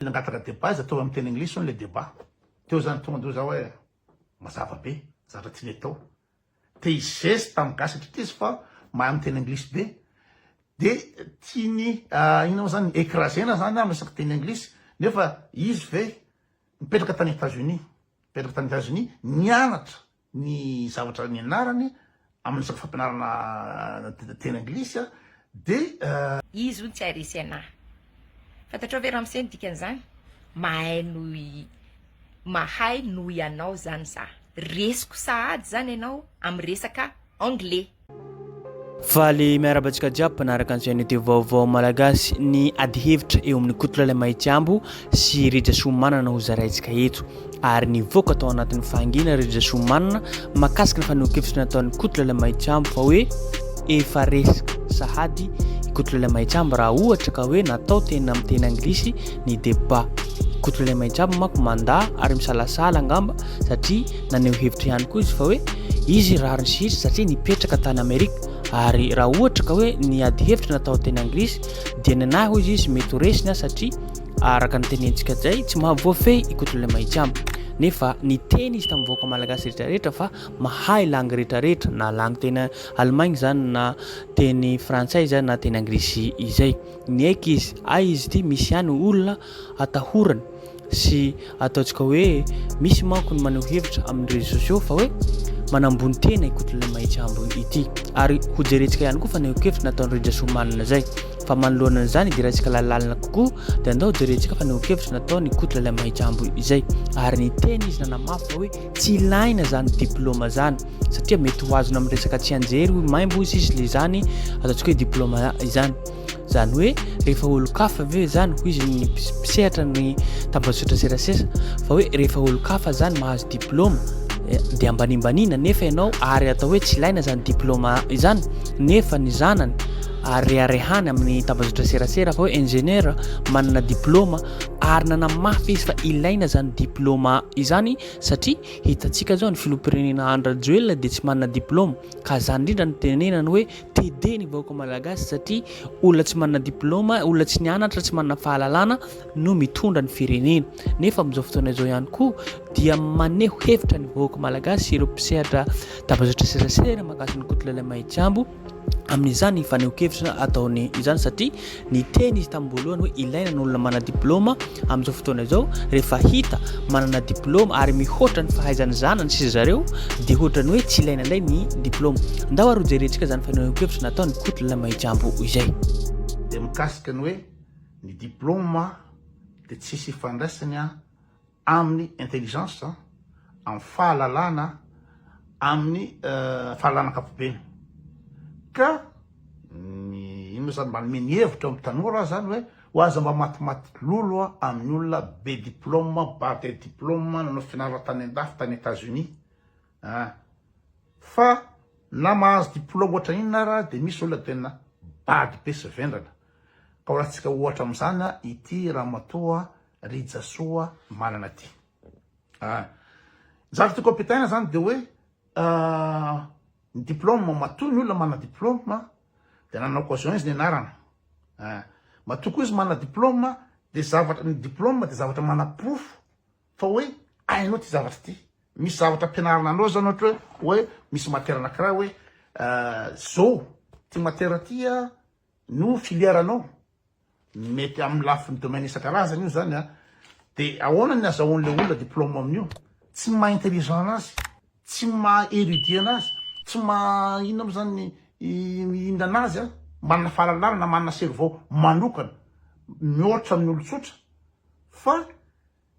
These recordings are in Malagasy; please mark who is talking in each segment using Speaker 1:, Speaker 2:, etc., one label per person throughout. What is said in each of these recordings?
Speaker 1: Nangataka débat izy atao amin'ny teny anglisy hono le débat. Teo zany tonga de za hoe mazava be zavatra tiany atao. Te hi-geste tamin'ny gasy hatreto izy fa mahay miteny anglisy be. De tiany inona moa zany écraser-na zany aho amin'ny resaka teny anglisy nefa izy ve nipetraka tany Etats-Unis, nipetraka tany Etats-Unis nianatra ny zavatra nianarany amin'ny resaka fampianarana teny anglisy dia.
Speaker 2: Izy hono tsy haharesy anah. Fantatrao ve ramose ny dikan'izany? Mahay noho mahay noho ianao zany za. Resiko sahady zany ianao amin'ny resaka anglais.
Speaker 3: Faly miarahaba antsika jiaby mpanaraka ny chaîne youtube vaovao malagasy ny adihevitra eo amin'ny Koto Mahitiambo sy Rija Soamanana ho zaraintsika eto ary nivoaka tao anatin'ny fahangiana Rija Soamanana mahakasika ny fanehoan-kevitra nataon'ny Koto Mahitiambo fa hoe efa resy sahady i Koto Mahitiambo raha ohatra ka hoe natao tena amin'ny teny anglisy ny débat. Koto Mahitiambo manko mandà ary misalasala angamba satria Naneho hevitra ihany koa izy fa hoe izy rariny sy hitsiny satria nipetraka tany Amerika ary raha ohatra ka hoe ny ady hevitra natao teny anglisy dia ny anahy hoy izy mety ho resiny aho satria araka ny tenentsika zay tsy mahavoafehy i Kotolay Mahitsy nefa niteny izy tamin'ny vahoaka malagasy rehetrarehetra fa mahay langue rehetrarehetra na langue teny Allemagne zany na teny frantsay zany na teny anglisy izay. Niaiky izy, ay izy ity misy ihany olona atahorany sy ataontsika hoe misy manko ny maneho hevitra amin'ny réseaux sociaux fa hoe manambony tena i Kotolay Mahitsy-Ambo ity ary hojerentsika ihany koa fanehoan-kevitra nataon'i Rijasoamanana izay fa manoloana an'izany idirantsika lalina kokoa dia andao hojerentsika fanehoan-kevitra nataon'i Kotolay Mahitsy-Ambo izay ary niteny izy nanamafy fa hoe tsy ilaina izany diplôma izany satria mety ho azona amin'ny resaka tsianjery hoy maimbo izy izy le izany ataontsika hoe diplôma izany Izany hoe rehefa olon-kafa ve izany hoy izy ny mpisehatra ny tambazotra serasera fa hoe rehefa olon-kafa izany mahazo diplôma eh, dia ambanimbaniana nefa ianao ary atao hoe tsy ilaina izany diplôma izany nefa ny zanany ary reharehany amin'ny tambazotra serasera fa hoe ingénieur manana diplôma ary nanamafy izy fa ilaina izany diplôma izany satria hitantsika izao ny filoham-pirenena Andry Rajoelina dia tsy manana diplôma ka izany indrindra no tenenany hoe TD ny vahoaka malagasy satria olona tsy manana diplôma, olona tsy nianatra, tsy manana fahalalana no mitondra ny firenena. Nefa amin'izao fotoana izao ihany koa dia maneho hevitra ny vahoaka malagasy sy ireo mpisehatra tambazotra serasera mahakasika ny Kotolalahy Mahitsiambo amin'izany fanehoan-kevitra ataony izany satria Niteny izy tamin'ny voalohany hoe ilaina ny olona manana diplaoma amin'izao fotoana izao, rehefa hita manana diplaoma ary mihoatra ny fahaizan'ny zanany sy zareo dia ohatran'ny hoe tsy ilaina indray ny diplaoma. Ndao ary hojerentsika izany fanehoan-kevitra nataon'i Koto Lamahijambo izay.
Speaker 1: Dia mikasika ny hoe ny diplaoma dia tsisy ifandraisany amin'ny intelligence, amin'ny fahalalana, amin'ny fahalalana ankapobeny. Ka ny inona zany manome ny hevitra amin'ny tanora aho zany hoe ho aza mba matimaty lolo amin'ny olona be diplôme, bade diplôme, nanao fianarana tany andafy tany Etats-Unis. Ah. Fa na mahazo diplôme ohatra inona ara dia misy olona tena bado be sy vendrana. Ka ho ratsika ohatra amin'izany ity ramatoa Rijasoa manana ty. Ah. Ny zavatra tiako ampitaina zany de hoe ny diplôme, matoa ny olona manana diplôme de nanana occasion izy nianarana. Ah. Matoa koa izy manana diplôme de zavatra, ny diplôme de zavatra manaporofo fa hoe hainao ty zavatra ty. Misy zavatra ampianarina anao zany ohatra hoe hoe misy matière anakiray hoe zao ty matière ty no filière anao. Mety amin'ny lafiny domaine isan-karazany io zany a. De ahoana ny azahoan'le olona diplôme amin'io? Tsy maha intelligent anazy, tsy maha érudit anazy, tsy maha inona moa zany inona anazy a, manana fahalalana na manana cerveau manokana mihoatra amin'ny olon-tsotra fa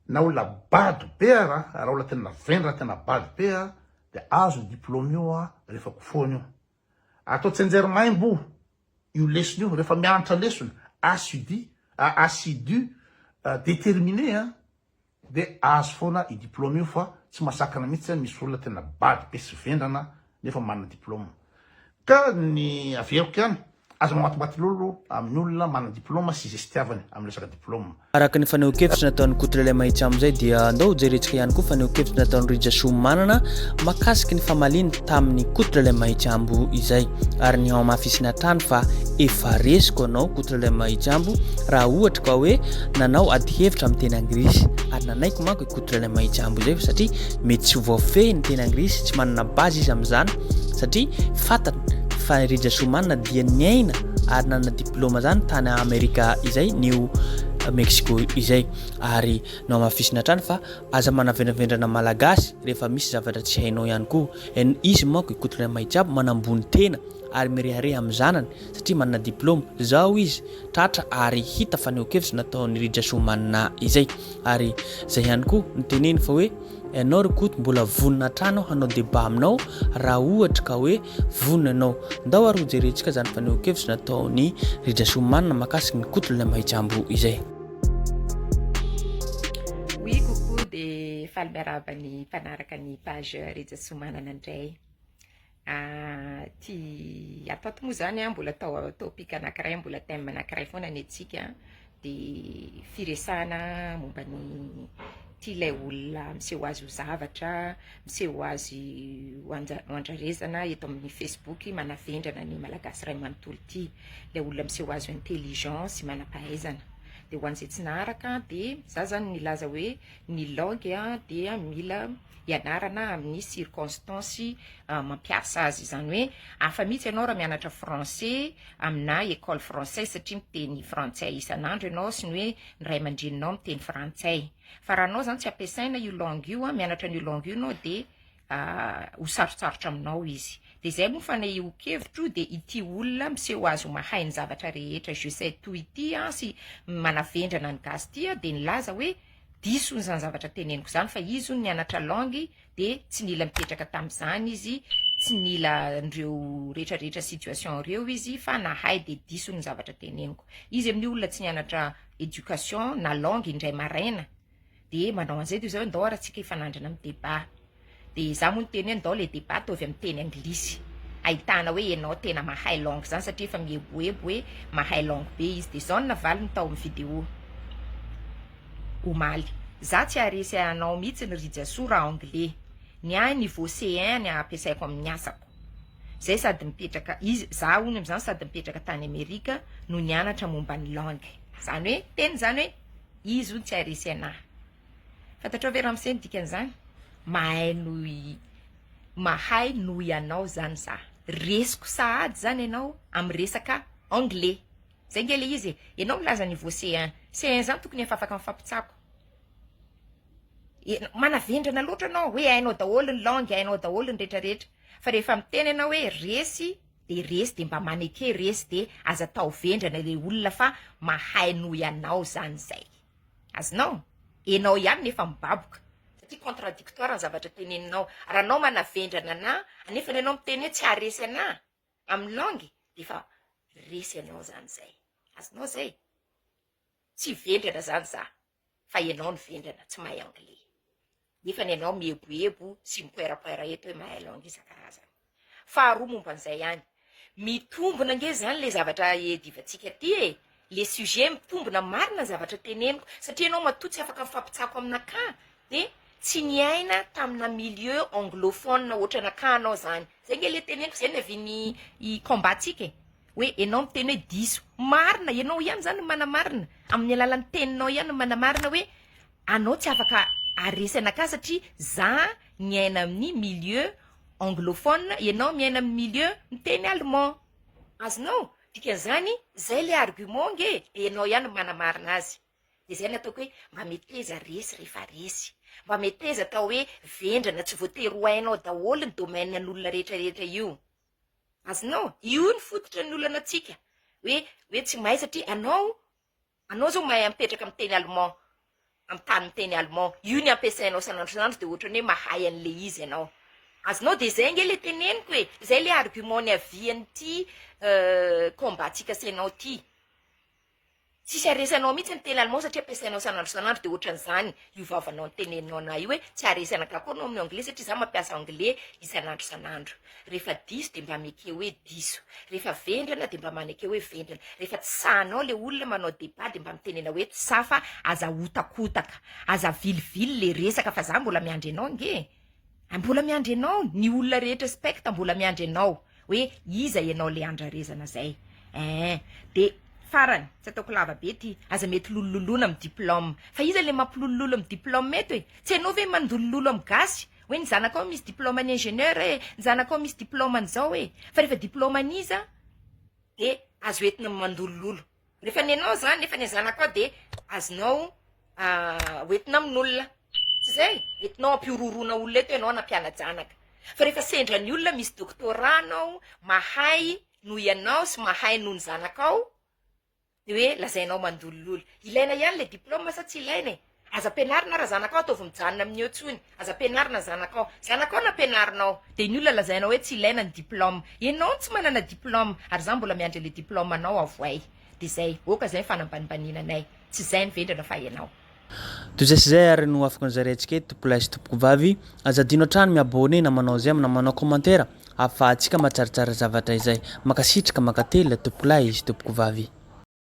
Speaker 1: na olona bado be ara, raha olona tena vendrana tena bado be a, de azo io diplôme io a rehefa kofohana io. Atao tsianjery maimbo io lesona io rehefa mianatra lesona assidu assidu déterminé an de azo foana io diplôme io fa tsy mahasakana mihitsy misy olona tena bado be sy vendrana nefa manana diplôme ka ny averiko ihany. Aza mamatimaty lolo amin'ny olona manana diploma sy izay sitiavany amin'ny resaka diploma.
Speaker 3: Araka ny fanehoan-kevitra nataon'i Koto Lalahy Mahitsy izay dia andao hojerentsika ihany koa fanehoan-kevitra nataon'i Rijasoa Manana mahakasiky ny famaliany tamin'i Koto Lalahy Mahitsiambo izay ary ny hamafisiny hatrany fa efa resiko anao Koto Lalahy Mahitsiambo raha ohatra ka hoe nanao adihevitra amin'ny teny anglisy ary nanaiky manko i Koto Lalahy Mahitsiambo izay satria mety tsy voafehy ny teny anglisy tsy manana base izy amin'izany satria fantany fa i Rijasoa Manana dia niaina ary nanana diploma zany tany Amerika izay New Mexico izay ary nohamafisina hatrany fa aza manavendravendrana Malagasy rehefa misy zavatra tsy hainao ihany koa en izy manko i Koto Mahitsabo manambony tena ary mirehareha amin'ny zanany satria manana diploma zao izy tratra ary hita fanehoan-kevitra nataon'i Rijasoa Manana izay ary zay ihany koa niteneny fa hoe Ianao ry Koto mbola vonona hatrany aho hanao débat aminao raha ohatra ka hoe vonona ianao. Ndao ary hojerentsika izany fanehoan-kevitra nataon'i Ridrasoamanana mahakasika ny Koto ilay Mahijambo izay.
Speaker 2: Oui coucou dia faly miarahaba ny mpanaraka ny page Rijasoamanana indray. Ty ato ato moa zany an, mbola atao topic anankiray, mbola thème anankiray foana ny antsika, de firesahana momba ny ty ilay olona miseho azy ho zavatra, miseho azy ho anja- ho andrarezana eto amin'ny facebook manavendrana ny malagasy iray manontolo ity, ilay olona miseho azy ho intelligent sy manam-pahaizana. De ho an'izay tsy naharaka de za zany nilaza hoe ny langue dia mila ianarana amin'ny circonstance mampiasa azy, izany hoe hafa mihitsy ianao raha mianatra français amina école française satria miteny frantsay isan'andro ianao sy ny hoe ny ray aman-dreninao miteny frantsay, fa raha anao izany tsy ampiasaina io langue io, mianatra an'io langue io ianao dia ho sarotsarotra aminao izy, dia izay moa fanehoan-kevitro dia ity olona miseho azy ho mahay ny zavatra rehetra je sais tout ity sy manavendrana ny gasy ity dia nilaza hoe Diso hono izany zavatra teneniko izany fa izy hono nianatra langue dia tsy nila nipetraka tamin'izany izy, tsy nila an'ireo retraretra situation ireo izy fa nahay dia diso hono ny zavatra teneniko. Izy amin'io olona tsy nianatra education na langue indray maraina dia manao an'izay dia izao hoe ndao ary tsika hifanandrina amin'ny debat. Dia izaho moa niteny hoe ndao le debat ataovy amin'ny teny anglisy ahitana hoe ianao tena mahay langue zany satria efa mieboebo hoe mahay langue be izy. Dia izao no navaliny tao amin'ny video omaly. Za tsy haharesy anao mihitsy ny Rijasoa raha anglais. Ny ahy niveau C1 ny ampiasaiko amin'ny asako. Zay sady mipetraka izy, za hono amin'izany sady mipetraka tany Amerika no nianatra momba ny langue. Zany hoe teny zany hoe izy hono tsy haharesy anahy. Fantatrao ve ramose ny dikan'izany? Mahay noho i mahay noho ianao zany za. Resiko sahady zany ianao amin'ny resaka anglais. Zay nge le izy e. Ianao milaza niveau C1. C1 zany tokony efa afaka mifampitsako. Manavendrana loatra ianao hoe hainao daholo ny langue, hainao daholo ny retraretra. Fa rehefa miteny ianao hoe resy de resy de mba maneke resy de aza atao vendrana ilay olona fa mahay noho ianao zany zay. Azonao? Enao ihany nefa mibaboka. Satria contradictoire ny zavatra teneninao. Raha anao manavendrana anah, anefa enao miteny hoe tsy haharesy anah amin'ny langue, dia efa resy anao zany zay. Azonao zay? Tsy vendrana zany za, fa enao no vendrana, tsy mahay anglais. Nefa ny anao mieboebo sy mipoerapoera eto hoe mahay langue isan-karazany. Faharoa momba an'izay ihany, mitombona ange zany le zavatra iadivantsika ty e, le sujet mitombona marina ny zavatra teneniko, satria ianao matoa tsy afaka mifampitsako aminakà de tsy niaina tamina milieu anglophone ohatranakà anao zany, zay nge le teneniko, zay niavian'ny i combat tsika e, hoe enao miteny hoe diso, marina, enao ihany zany no manamarina, amin'ny alalan'ny teninao ihany no manamarina hoe anao tsy afaka haharesy anakà satria za niaina amin'ny milieu anglophone, ianao miaina amin'ny milieu miteny allemand. Azonao? Dikan'izany, zay le argument nge e, de ianao ihany no manamarina azy. De zay no ataoko hoe mba meteza resy rehefa resy. Mba meteza atao hoe vendrana, tsy voatery ho hainao daholo ny domaine an'olona rehetra rehetra io. Azonao? Io ny fototra ny olana antsika. Hoe hoe tsy mahay satria anao Anao zao mahay mipetraka miteny allemand amin'ny tany miteny allemand, io ny ampiasainao isan'andro isan'andro dia ohatran'ny hoe mahay an'le izy ianao. Azonao dia izay ange le teneniko e, izay le argument niavian'ity combat-tsika sy ianao ity. Tsisy haharesy anao mihitsy ny teny allemand satria ampiasainao isan'andro isan'andro dia ohatran'izany io vavanao niteneninao anah io hoe tsy haharesy anakahy koa anao amin'ny anglais satria za mampiasa anglais isan'andro isan'andro. Rehefa diso dia mba mieke hoe diso. Rehefa vendrana dia mba maneke hoe vendrana. Rehefa tsy sahanao le olona manao débat dia mba mitenena hoe tsy sahy fa aza ahotakotaka, aza avilivily le resaka fa za mbola miandry anao ange e! Mbola miandry anao, ny olona rehetra specta mbola miandry anao hoe iza ianao le andrarezana zay eeh de farany tsy ataoko lava be ty aza mety lolololoana am diplôme fa iza le mampilolololo am diplôme eto e tsy ianao ve mandolololo am gasy hoe ny zanakao misy diplôme ny ingénieur e ny zanakao misy diplôme an'izao e fa rehefa diplôme an'iza de azo entina mandolololo Rehefa nenao zany nefa ny zanakao de azonao hoentina amin'olona. Tsy zay? Entinao ampihorohoroana olona eto ianao nampiana-janaka. Fa rehefa sendra ny olona misy doctorat anao, mahay noho ianao sy mahay noho ny zanakao, de hoe lazainao mandolololo. Ilaina ihany le diplôme sa tsy ilaina e? Aza ampianarina ra zanakao ataovy mijanona amin'ny eo tsony aza ampianarina ny zanakao zanakao no ampianarinao de ny olona lazainao hoe tsy ilaina ny diplôme enao no tsy manana diplôme ary za mbola miandry le diplôme anao avoay de zay ok zay ny fanambanimbaniana anay tsy zay ny vendrana fa enao.
Speaker 3: Toy izay sy izay ary no afaka nozaraintsika eto tompokolahy sy tompokovavy. Aza adino hatrany mi-abonner na manao j'aime na manao commentaire ahafahantsika mahatsaratsara zavatra izay. Mankasitraka, mankatelina tompokolahy sy tompokovavy.